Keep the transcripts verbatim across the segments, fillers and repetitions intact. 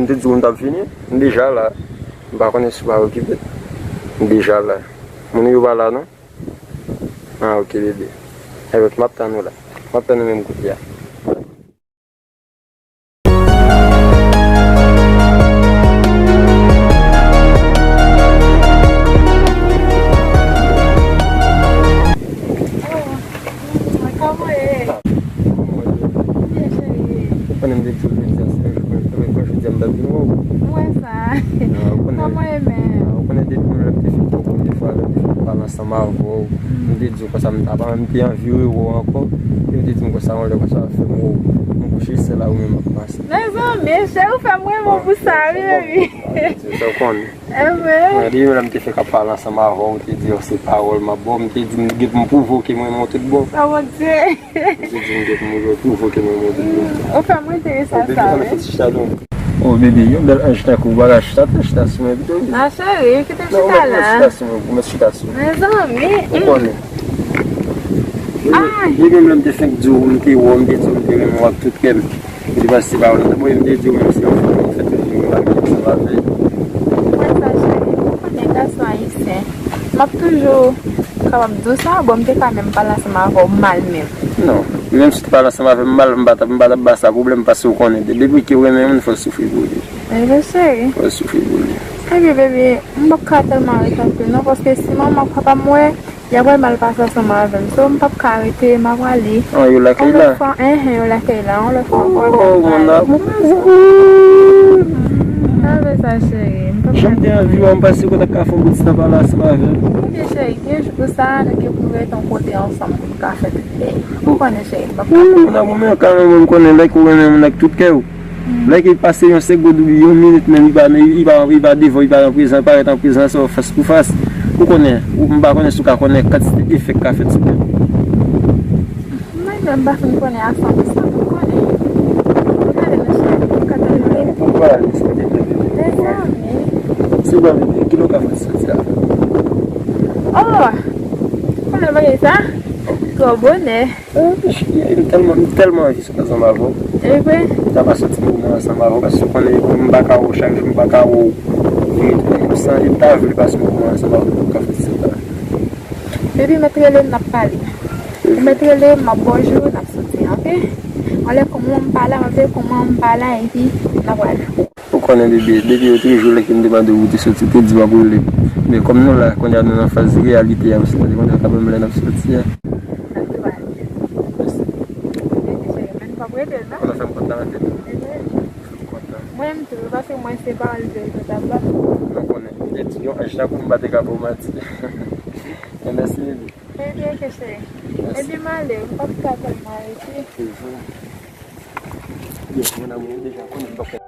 M te di w m t ap vini, m deja la. M pa konnen si w pa okipe. M deja la. Moun yo pa la non. Ah, ok, bebe. Ebyen, m ap tann ou la. M ap tann ou menm kounye a. Kòman w ye? Byen, cheri. Ou konnen m te di w jodi a se yon jou mwen fè, mwen fè jodi a m t ap vin wè w. Mwen sa. Ah, ou konnen. Kòman w ye menm? Ah, ou konnen depi mwen lè m te fin wè w premye fwa, lè m te fin pale ansanm avè w, m te di w konsa m t ap, m te anvi rewè w ankò. E m te di m konsa yon lè konsa w ap fè m wè w. M kouche se la ou menm ap pase. Mezanmi, cheri, ou fè m renmen w pou sa, wi, baby. Sa w konnen. Ebyen. Mwen, depi lè m te fenk ap pale ansanm avè w, ou te di w se pawòl m ap ba w, m te di m gen pou m pwouve w ke mwen renmen w tout bon. Oh, mon Dieu. M te di m gen pou m pwouve w ke mwen renmen w tout bon. Ou fè mwen enterese a sa, wi. Fè ti chita non. Oh, bebe, yon bèl anj tankou w pa ka chita, chita sou mwen pito. Non, cheri, kite m chita la. Non, ou mèt chita sou mwen, ou mèt chita sou mwen. Mezanmi. Ou konnen. Depi lè m te fenk di w, m te wè w, m te di w m te renmen w ak tout kè m. Li pase pa w nan. Bon, m te di w menm si yon fanm fè toujou yon bagay ansanm avè l. Mwen sa, cheri, ou konnen gason ayisyen. M ap toujou kapab di w sa, bon, m te ka menm pale ansanm avè w mal menm. Non, menm si w te pale ansanm avè m mal, m pa t ap, m pa t ap ba sa pwoblèm, paske w konnen, de-, depi ke w renmen moun, fò w soufri pou li. Ebyen, cheri. Fò w soufri pou li. Ebyen, baby, m p ap ka tèlman rete anpil non, paske si manman ak papa m wè, y ap wè m al pase ansanm avè m. So, m p ap ka rete, m ap prale. Oh, yo lakay la? Yon lòt fwa, enhen, yo lakay la. Yon lòt fwa ankò, m ap prale. Oh, mon amour, mezanmi. Sa vle sa, cheri. M p ap ka. Jan m te anvi wè w, m panse ke w ta ka fè yon bout tan pale ansanm avè m. Ebyen, cheri, gen jou sa, nou gen pou nou rete yon kote ansanm pou nou ka fè tout bagay. Ou konnen, cheri, m p ap ka. Wi, mon amour, men kanmenm, mwen, m konnen lè ke w renmen moun ak tout kè w. Lè ke pase yon segond oubyen yon minit menm, li pa, li pa, li pa devan, li pa nan prezan, li parèt an prezan, sa w fas pou fas. Ou konnen, ou, m pa konnen si w ka konnen kantite efè k ka fèt sou kè. Mwen menm, m pa fin konnen a san pou san, m konnen. Gade, mesye, gade, gade. Ou pa ale, se te bebe. Mezanmi. Se bon, bebe, kilè w ka fè soti a? Oh! Konnen bagay sa? Twò bonè. Ah, cheri, m tèlman, m tèlman anvi sot ansanm avè w. E vre? M ta pa soti pou mwen ansanm avè w, paske w konnen m pa ka wè w chak jou, m pa ka wè w vini tou konsa, e m ta vle pase yon moman ansanm avè w pou ka fè sa. Baby, mèt rele m, n ap pale. Ou mèt rele m, m ap ba w jou, n ap soti, ok? Anlè kòman m pa la, m ap veye kòman m pa la, epi n ap prale. Ou konnen, bebe, depi yo toujou lè ke m te mande w, ou te soti, ou te di w ap rele m. Men kòm nou la, kounye a nou nan faz reyalite a, ou soti, kounye a ka menm lè n ap soti a. Sa tou ale. Mèsi. Bebe cheri, men nou p ap rete l non. Konnen fè m kontan anpil. Bebe. Fè m kontan. Mwen menm tou, paske mwen se pawòl verite w t ap ba m. Nou konnen, m te di yon anj tankou m pa te ka ba w manti. Men mèsi, bebe. Ebyen, ok, cheri. Mèsi. Ebyen, m ale, m p ap ka tèlman rete. Se vre. Yes, mon amour, ou deja konnen m p ap fè.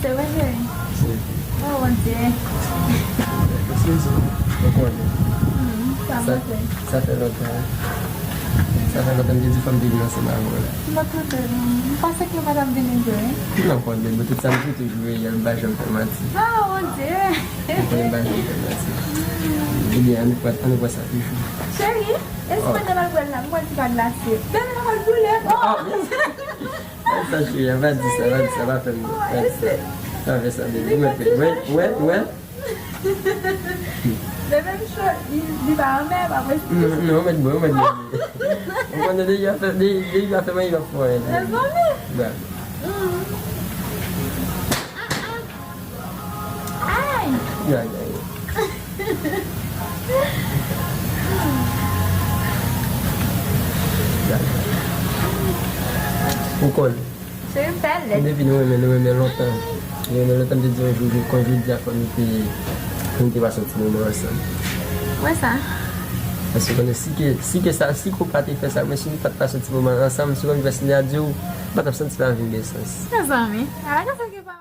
Se vre, cheri? Se. Oh, Bondye. Excuse me. Ou konnen. Hmm, sa, sa bon, wi. Sa fè lontan. Sa fè lontan m te di fò m te vin ansanm avè w la. M ap tande, m panse ke nou pa t ap vin vre. Non, konnen, men tout sa m di toujou, e m pa janm fè manti. Ah, Bondye. Ou konnen m pa janm fè manti. Ebyen, ann pran, ann pran sa toujou. Cheri, espanyòl al pran la, m pran ti pa glase. Bebe, la pral boule. Oh! Ah, yes. Pa di sa, cheri, pa di sa, pa di sa, pa fè m, pa di sa. Pa fè sa, baby. Ou mèt, wè, wè, wè. Bebe m cho, li, li pa anmè, pa posib. Non, non, ou mèt bwè, ou mèt bwè. Ou konnen depi a fè, depi, depi a fè manje, pa fè anyen. Mezanmi. Ba. Mm. Ah, ah. Ay! Gade. Gade. Ou konnen. Cheri, m fè lèd. Depi nou renmen, nou renmen lontan. Nou renmen lontan, m te di yon jou, jou, kon jodi a, fò nou te, fò nou te pase yon ti moman ansanm. Wè sa. Paske konnen, si ke, si ke sa, si ke w pa te fè sa, men si nou pa t pase yon ti moman ansanm, si w konn fè sila di w, m pa t ap santi lavi m gen sans. Mezanmi, ala kasa ki pa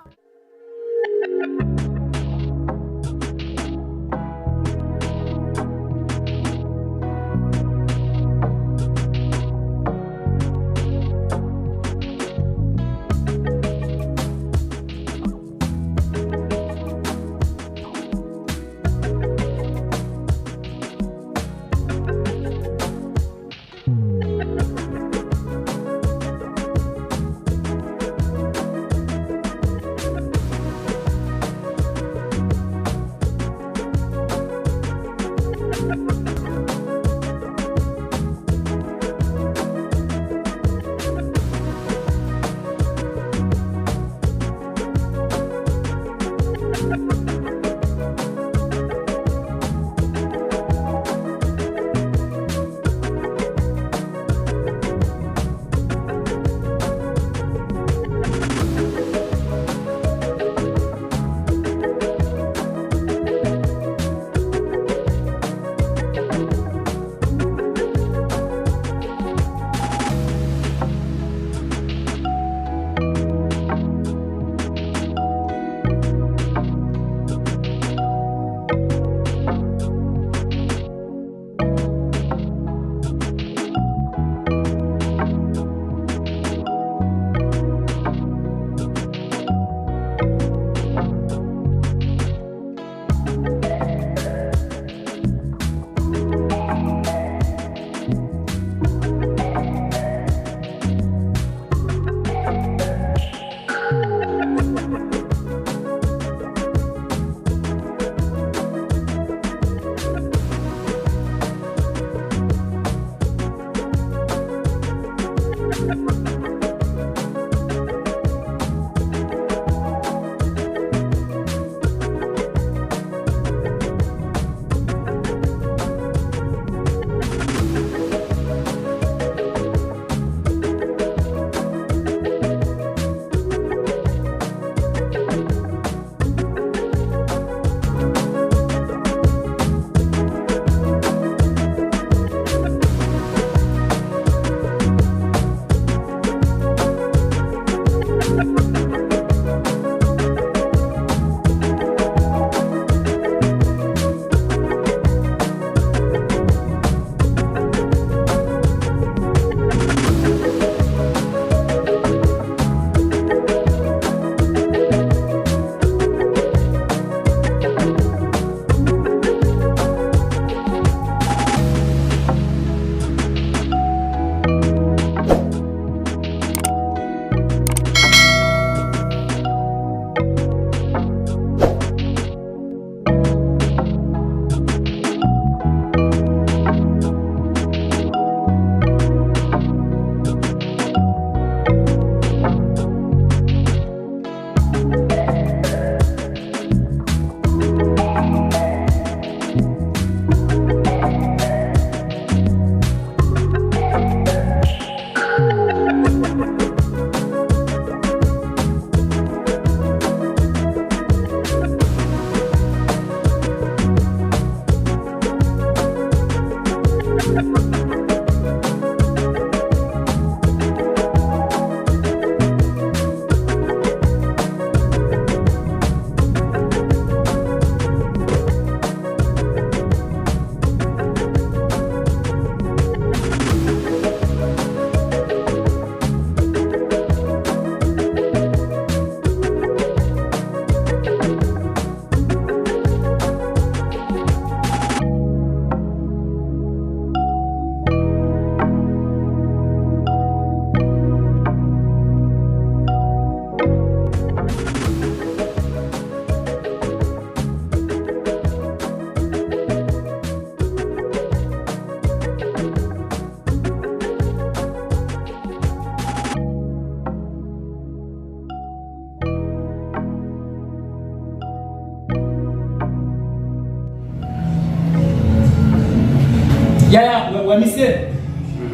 Wè misye?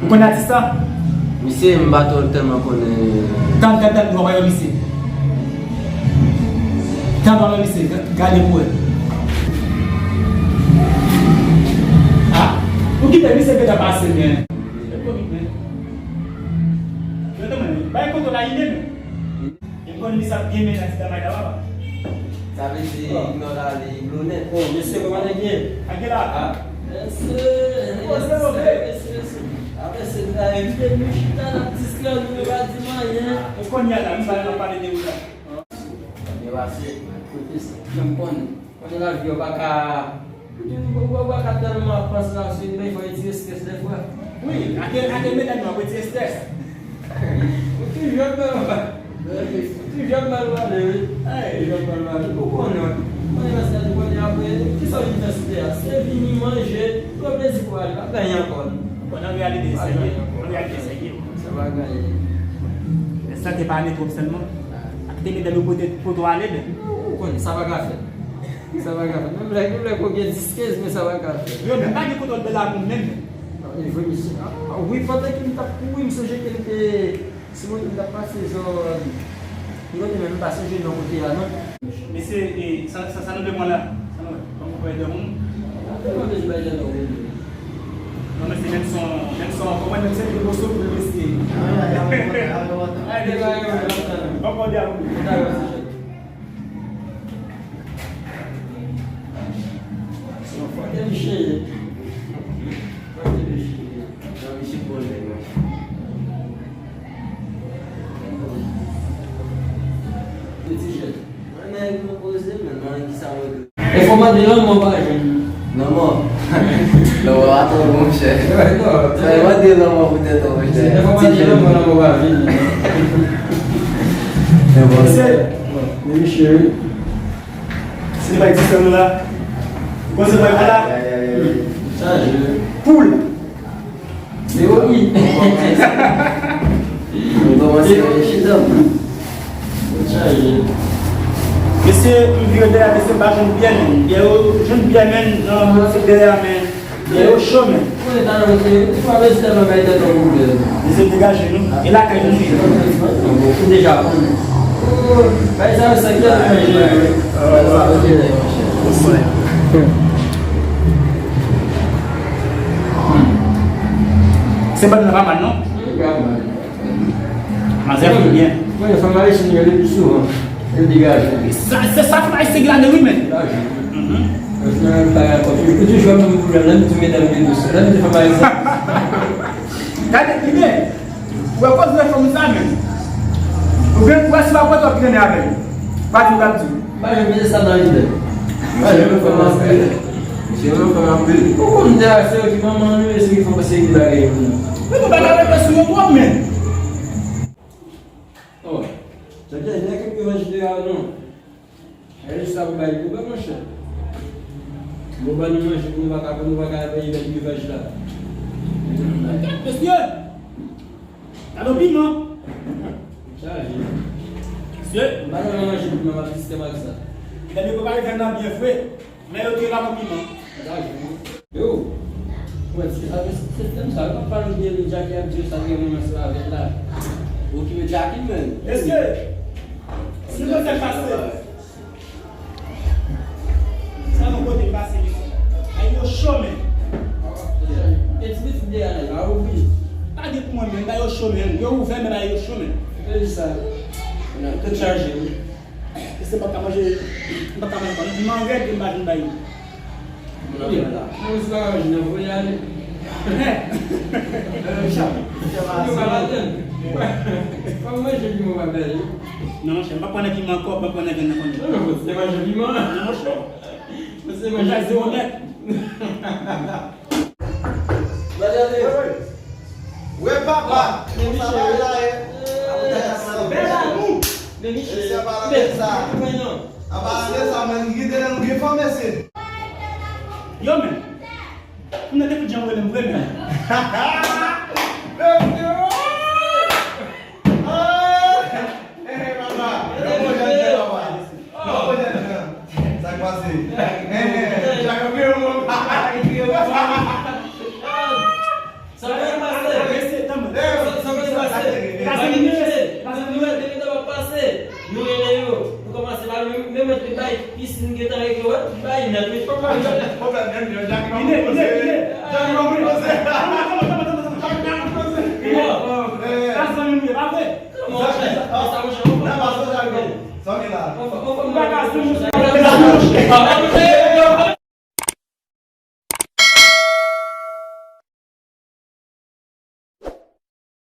Ou konn atis la? Misye, m pa twò tèlman konnen. Tann, tann, tann, nou wè misye. Tann, wè misye, gade pou wè. Ah, ou kite misye gentan pase, men. Yo, tann, men, bay kote la ide, men. E m konn li sa byen men nan ti damay la, papa. Sa vle di, ignore la, li ignore nèt. Oh, mesye, kòman nèg ye? Ak la? Ah, mesye, mesye, mesye, mesye. Ah, mesye, nou ta envite nou chita, n ap diskè, nou pa di m anyen. E kounye a la, nou pa, nou pa pale de ou la. Byen pase, kote sa? Janm konnen. Konnen lavi a pa ka, ou, ou, ou pa ka tèlman panse nan sou yon bagay, fò retire strès dèfwa. Wi, ake, ake medam yo ap retire strès. Ou toujou ap mal pale. Ou toujou ap mal pale, wi. Toujou ap mal pale. Ou konnen, wi. Konnen sa, ou konnen apre, kisa w vin fè sou tè a? Se vini manje, pran plezi pou ale, pa fè anyen ankò. Bon, nan reyalite, serye. Nan reyalite, serye. Sa pa gen anyen. Men sa te pa ane twòp sèlman. Ak te medam yo pote poto ale, men. Ou konnen, sa pa ka fèt. Sa pa ka fèt. Menm lè, menm lè pou gen dis kenz, men sa pa ka fèt. Yo, men pa gen kontwòl bèl amour menm. Ah, e vre, mesye. Ah, wi, pandan ke m t ap kouri, m sonje ke m te, si mwen, m t ap pase zòn, m kote menm, m pa sonje non kote a, non. Mesye, e, sa, sa, sa nou vle pran la? Sa nou vle? Ban m pran de moun. Sa nou vle bay de moun? Non, men se menm son, menm son, kòman menm se de moso pou mesye. Ay, ay, ay, ay, ay, ay. Ay, de bagay, ban m pran de moun. Se yon fòkè misye ye. Fòkè misye ye. Non, misye bon nèg, wi. Ti jèn. Mwen, nèg, mwen poze, men, mwen, ki sa mwen. E fò mande lanmò pa jwenn. Lanmò. Lanmò pa twò bon, monchè. Sa e mande lanmò poutèt ou, monchè. E fò mande lanmò, lanmò pa vini. Men bon, se, men misye, wi. Se pa egzistans nou la. Koze mwen la. Ay, ay, ay, ay. Chaje. Poul. Leoni. Nou kòmanse chita. Chaje. Mesye, m vire dèyè, mesye, m pa jwenn pyè, men. Pyè yo, jwenn pyè, men, nan, nan se dèyè, men. Pyè yo cho, men. Ou konnen talè, mesye, ou pa bezwen tèlman bay tèt ou pwoblèm. Mesye, degaje nou. E lakay nou ye. Ou deja konnen. Bay sa yo, sa ki ap manje, wi. Se bann nan pa mal, non? Manzè fè byen. Mwen, fanm ayisyen yo le pli souvan, yo degaje. Sa, se sa fanm ayisyen gen ladan wi, men. Degaje. Mhm. Paske nan bagay ankò, toujou, toujou menm pwoblèm, lè m di medam yo dous, lè m di fanm ayisyen. Gade, li byen. Ou wè koz lè fanm sa, men. Ou byen, ou wè si w ap wè twòp trennen avè l. Pa di w ap di. M pa janm mete sa nan lide m. M pa janm fè m anpil. Se yon fanm anpil. Ou konn de a se yo ki manman nou, e se ki fè w panse ki bagay yo. Men nou pa ka rete sou yo twòp, men. Oh, sa vle di, nèg ki evanjil de a non. E jis sa pou bay pou bè, monchè. Bon, ban nou manje, pou nou pa ka, pou nou pa ka bay bèl evanjil la. Mesye! Gade yon piman. Chaje. Mesye. M pa nan manje piman, m ap sistèm ak sa. Medam yo prepare vyann nan byen fre. Men yo te la pou piman. Chaje. Yo. Mwen, se sa, se sistèm sa. Yo pa pale de Jackie ap di yo sa gen moun ansanm avè l la. Ou ki met Jackie, men. Mesye. Si nou fè pase. Sa nou kote pase, mesye. Ay, yo cho, men. E ti pitit de a la, la, ou vini. Pa gen pou mwen, men, ba yo cho, men. Yo ouvè, men ba yo cho, men. Gade sa. Tout chaje, wi. Mesye, m pa ka manje, m pa ka manje, m anrèd, m pa vin ba yo. Moun ap pran la. Mwen, si pa ka manje, nan voye ale. Yo pa la tann. Pa manje piman pa bèl. Non, monchè, m pa pran nan piman ankò, m pa pran nan vyann nan konnen. Non, non, se te manje piman. Non, monchè. Se te manje piman. Gade, gade. Wè papa. Men misye, bèl amou. Men misye, men, men non. Apa ale sa, mwen rete nan nou gen fanm, mesye. Yo, men. Mwen te fout jan rele m vre, men. Hey, papa. Sa k pase? Hey, hey. Sa k pase? Hey, hey. Si m gentan regle, wè, m bay nèt, wi. Pwoblèm, pwoblèm, men, men, Jackie pa pou poze. Jackie pa pou poze. Jackie pa pou poze. Bon, eh, sa zanmi m ye, pa vre? Kòman w fè? Sa, monchè, nan pas la, Jackie. Sa w gen la? Ou pa ka sou mouche.